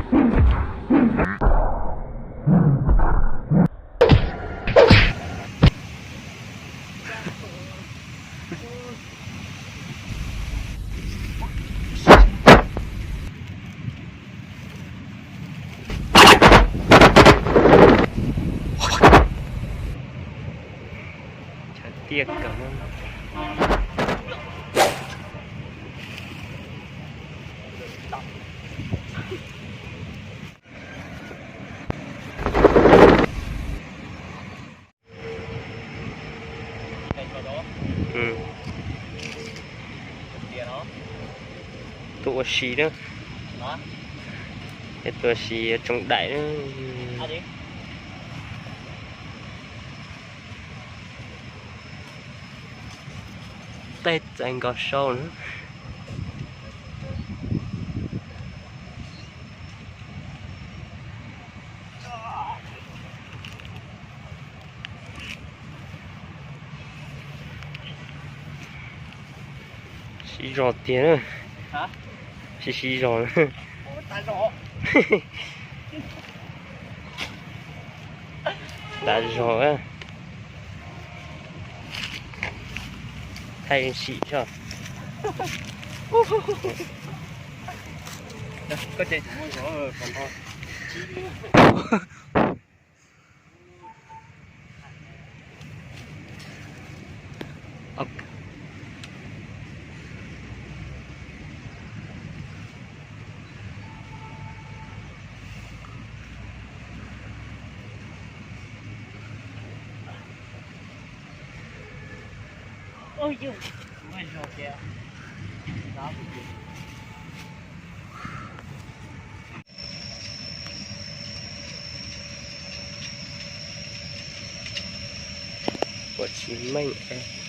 Chaw tiaj kawg. Tuaj ua si na. Tuaj ua si tsoom daim na. Tej txais nkaus sau na. Siv zog tiag na. Siv, siv zog na. Dav zog. Thaij sim tso. Ua tsis meej.